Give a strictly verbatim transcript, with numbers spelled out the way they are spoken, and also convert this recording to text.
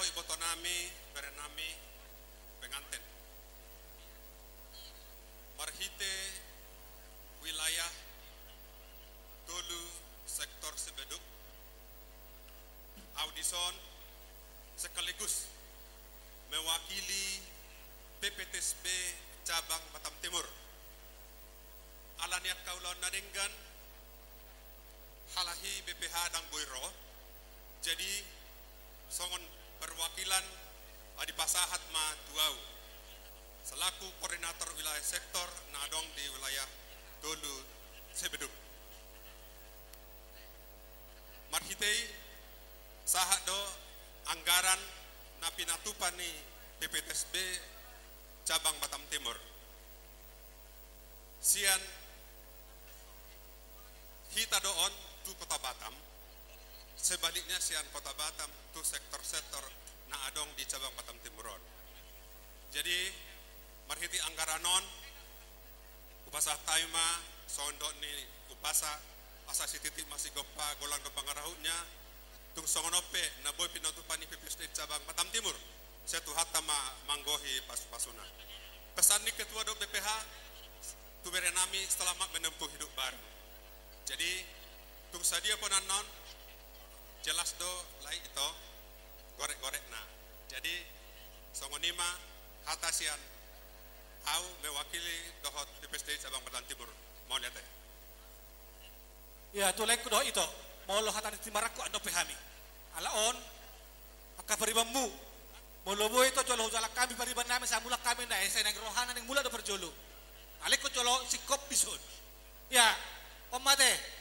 Ibotonami, berenami, penganten. Marhite wilayah tolu sektor Sebeduk, au dison sekaligus mewakili P P T S B cabang Batam Timur. Ala ni angka ulaon na denggan, halani B P H ndang boi ro, jadi songon perwakilan, ah, dipasahat ma tu au selaku koordinator wilayah sektor na adong di wilayah tolu Sebeduk. Marhite i sahat do anggaran na pinatupa ni P P T S B cabang Batam Timur. Sian hita do on tu Kota Batam, sebaliknya sian Kota Batam tu sektor-sektor na adong di cabang Batam Timur on. Jadi, marhite anggaran on, hupasahat hami ma songon dok ni umpasa, asa sititi ma sigompa, golang do pangarahutna. Tung songon on pe na boi pinatupa ni P P T S B cabang Batam Timur, sai Tuhanta ma manggohi pasupasuna. Pesan ni ketua dohot B P H tu berenami, selamat menempuh hidup baru. Jadi, tung sadia pe on annon, jelas do, lae, ito, gorek-gorekna. Jadi, songon i ma hata sian au mewakili dohot P P T S B cabang Batam Timur. Mauliate. Ia, tu laengku dohot ito, molo hata ni timarangku, andon pe hami. Ala on, angka paribanmu, molo boi ito jolo hujalang hami paribannami, sai mulak hami, na ese naeng rohana naeng mulak do parjolo. Alai ingkon jolo singkop dison. Ia, on ma ate.